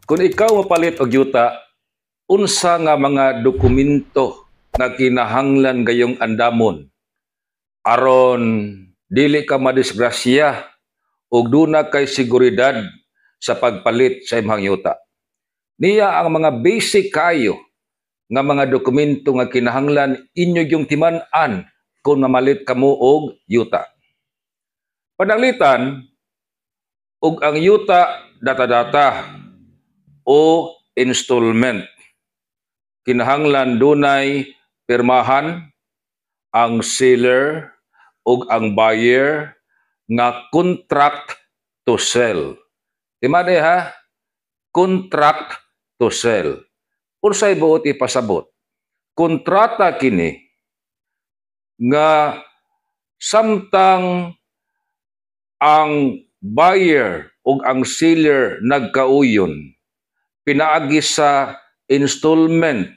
Kung ikaw mapalit og yuta, unsa nga mga dokumento nga kinahanglan gayong andamon aron dili ka madisgrasya ug duna kay seguridad sa pagpalit sa imong yuta? Niya ang mga basic kayo nga mga dokumento nga kinahanglan inyo yung timan-an kung mamalit kamo og yuta. Pananglitan og ang yuta data-data o installment, kinahanglan dunay pirmahan ang seller ug ang buyer nga contract to sell. Timani ha, contract to sell. Unsay buot ipasabot? Kontrata kini nga samtang ang buyer ug ang seller nagkauyon pinaagi sa installment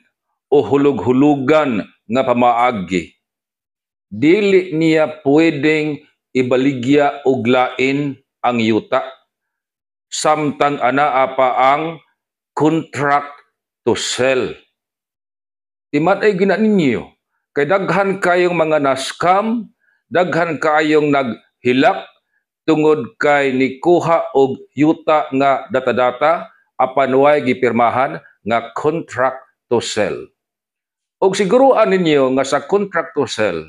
o hulug-hulugan nga pamaagi, dili niya pwedeng ibaligya og lain ang yuta samtang anaa pa ang contract to sell. Timan-ay gina ninyo kay daghan kayong mga na-scam, daghan kayong naghilak tungod kay nikuha og yuta nga data-data apan way gipirmahan nga contract to sell. Og siguruan ninyo nga sa contract to sell,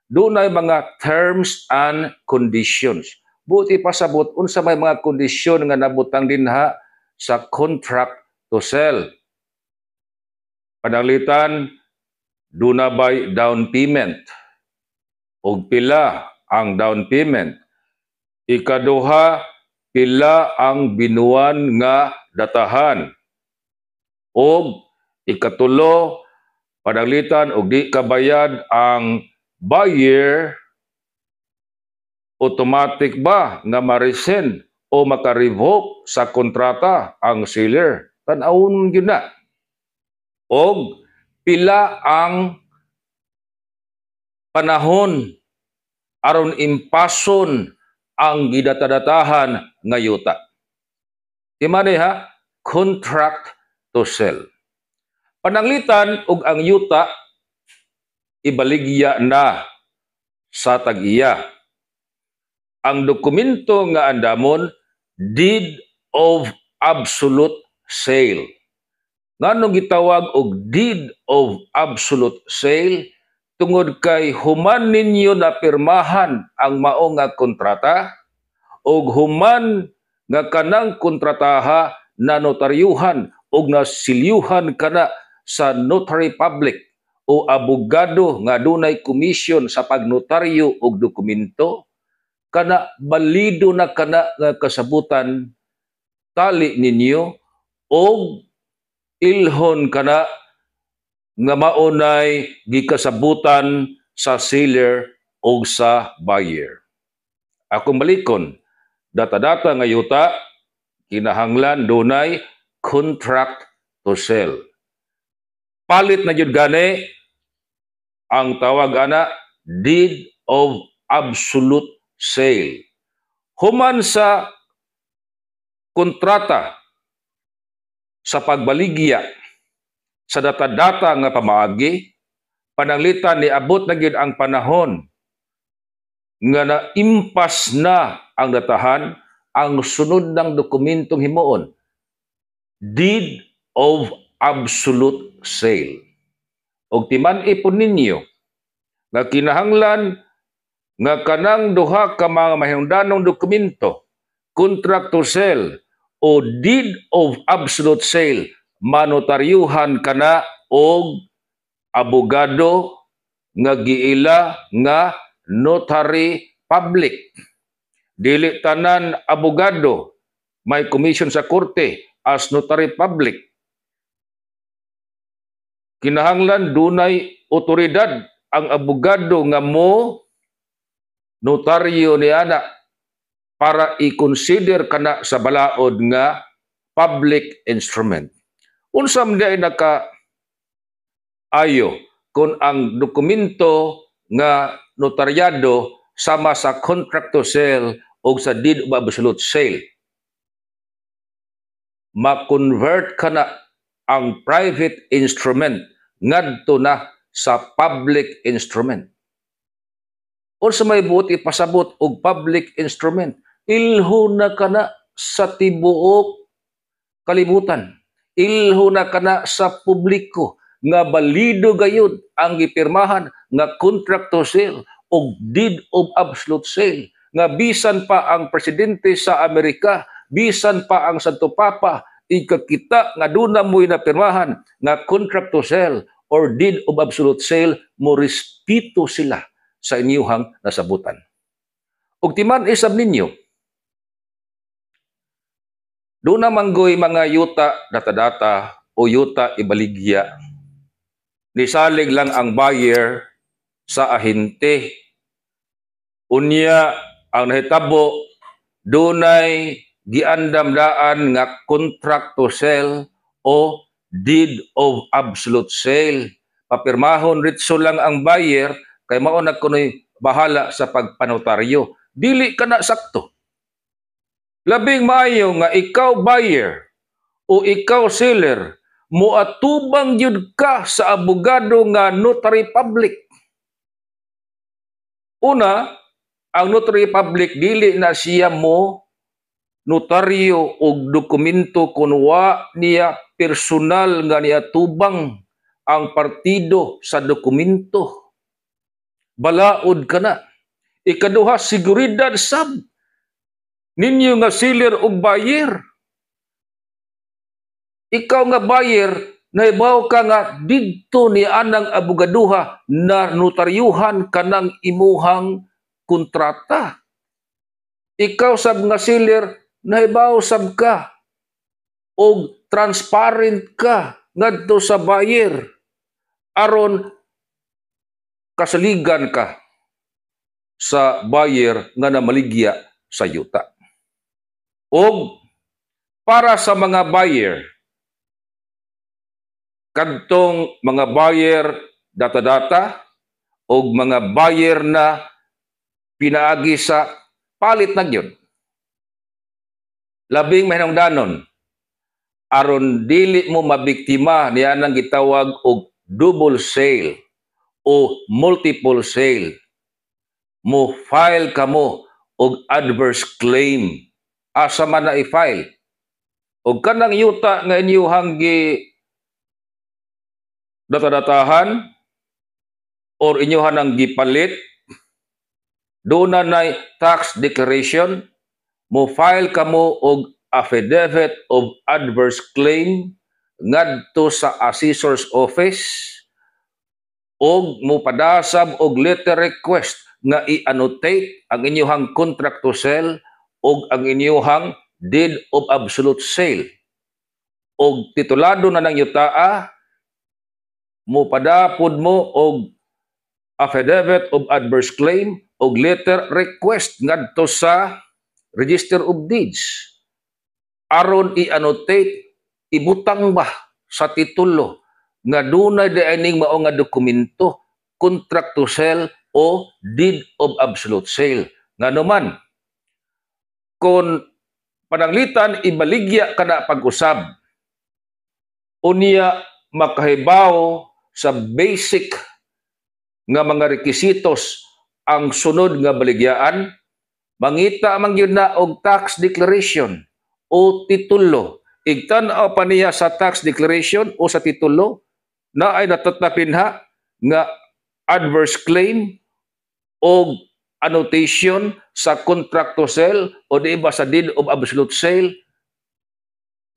dunay mga terms and conditions. Buot ipasabot, unsa may mga kondisyon nga nabutang dinha sa contract to sell? Pananglitan, duna bay down payment? Og pila ang down payment? Ikaduha, pila ang binuan nga datahan? Og ikatulo, pananglitan og di kabayad ang buyer, automatic ba nga ma-rescind o maka-revoke sa kontrata ang seller? Tan-awon gyud na. Og pila ang panahon aron impason ang gidatadatahan nga yuta? Timani ha, contract to sell. Pananglitan og ang yuta ibaligya na sa tag-iya, ang dokumento nga andamon, deed of absolute sale. Nganong gitawag og deed of absolute sale? Tungod kay human ninyo na pirmahan ang mao nga kontrata og human nga kanang kontrataha na notaryuhan og nasilyuhan kana sa notary public o abogado nga dunay komisyon sa pagnotaryo og dokumento, kana balido na kana nga kasabutan tali ninyo og ilhon kana nga maunay gikasabutan sa seller o sa buyer. Akong balikon, data-data nga yuta, kinahanglan dunay contract to sell. Palit na gyud gani, ang tawag ana, deed of absolute sale. Human sa kontrata sa pagbaligya sa data-data nga pamaagi, pananglitan niabot na gyud ang panahon nga naimpas na ang datahan, ang sunod ng dokumentong himuon, deed of absolute sale. Og timan-i pud ninyo nga kinahanglan nga kanang duha ka mga mahingdanong dokumento, contract to sell o deed of absolute sale, manotaryuhan kana og abogado nga giila nga notary public. Dili tanan abogado may commission sa korte as notary public. Kinahanglan dunay otoridad ang abogado nga mo notaryo ni ana para i-consider kana sa balaod nga public instrument. Unsa man diay naka ayo kung ang dokumento nga notaryado sama sa contract to sell o sa deed of absolute sale? Ma-convert kana ang private instrument ngadto na sa public instrument. Unsa may buot ipasabot og public instrument? Ilho na kana sa tibuok kalibutan. Ilho na kana sa publiko nga balido gayud ang gipirmahan nga contract to sell og deed of absolute sale, nga bisan pa ang presidente sa Amerika, bisan pa ang Santo Papa, ikakita nga duna mo'y napirmahan nga contract to sell or deed of absolute sale, mo respeto sila sa inyuhang nasabutan. Ug timan isab ninyo, duna manggoy mga yuta data-data o yuta ibaligya. Nisalig lang ang buyer sa ahente. Unya, ang nahitabo, dunay giandam daan nga contract to sell o deed of absolute sale. Papirmahon ritso lang ang buyer kay mao na kunoy bahala sa pagpanotaryo. Dili ka na sakto. Labing maayo nga ikaw buyer o ikaw seller, moatubang gyud ka sa abogado nga notary public. Una, ang notary public dili na siya mo notaryo og dokumento kun wa niya personal nga niatubang ang partido sa dokumento. Balaod ka na. Ikaduha, seguridad sab ninyo nga seller og buyer. Ikaw nga buyer, nahibaw ka nga didto ni anang abogaduha na notaryuhan kanang imuhang kontrata. Ikaw sab nga seller, nahibaw sab ka og transparent ka ngadto sa buyer aron kasaligan ka sa buyer nga namaligya sa yuta. Og para sa mga buyer, kadtong mga buyer data-data og mga buyer na pinaagi sa palit na gyud, labing mahinungdanon aron dili mo mabiktima niya nang gitawag og double sale o multiple sale, mo file kamo og adverse claim. Asa man na i-file? Og kanang yuta nga inyuhang gi data-datahan or inyuhan ang gipalit, doon na nay tax declaration. Mo file kamo og affidavit of adverse claim ngadto sa assessor's office og mopadasab og letter request nga i-annotate ang inyuhang contract to sell og ang inyuhang deed of absolute sale. Og titulado na ng yutaa, mopadapod mo og affidavit of adverse claim og letter request ngadto sa Register of Deeds aron i-annotate, ibutang ba sa titulo nga dunay diay mao nga dokumento, contract to sell o deed of absolute sale. Ngano man kung pananglitan ibaligya kana pag-usab, unya makahibaw sa basic nga mga rekisitos ang sunod nga baligyaan, mangita man gyud na og tax declaration o titulo. Igtan-aw pa niya sa tax declaration o sa titulo na ay natatak dinha nga adverse claim o annotation sa contract to sell o di ba sa deed of absolute sale.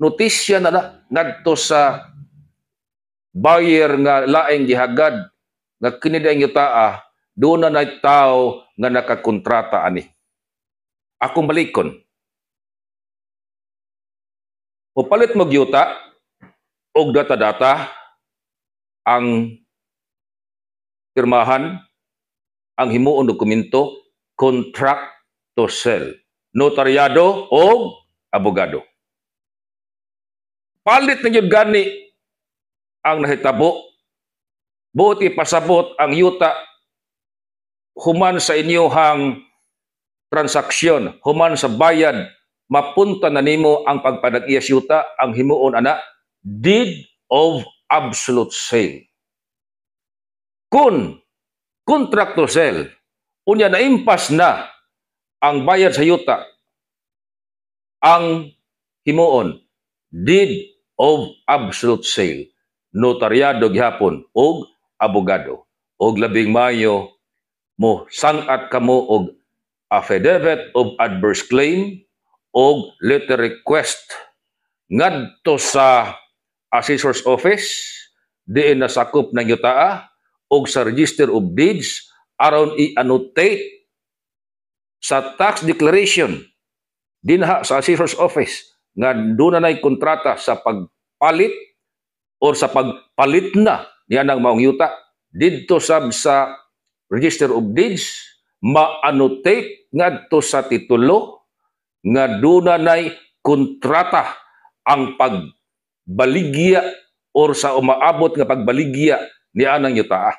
Notisya na na ngadto sa buyer nga laing gihagad nga kini ang yutaa, doon na tao nga nakakontrata ani. Akong balikon, palit mo yuta og data-data, ang pirmahan, ang himuon dokumento, contract to sell, notaryado og abogado. Palit na gyud gani ang nahitabo. Buot ipasabot, ang yuta human sa inyuhang transaksyon, human sa bayad Mapunta na nimo ang pagpanag-iya sa yuta. Ang himuon ana, deed of absolute sale. Kung contract to sell, unya naimpas na ang bayad sa yuta, ang himuon, deed of absolute sale, notaryado gihapon og abogado. Og labing mayo, mo sangat kamo og affidavit of adverse claim og letter request ngadto sa assessor's office diin nasakop ng yutaa og sa Register of Deeds aron i-annotate sa tax declaration dinha sa assessor's office nga duna nay kontrata sa pagpalit or sa pagpalit na niya ng maong yuta. Didto sab sa Register of Deeds, ma-annotate ngadto sa titulo nga duna nay kontrata ang pagbaligya or sa umaabot nga pagbaligya ni anang yuta.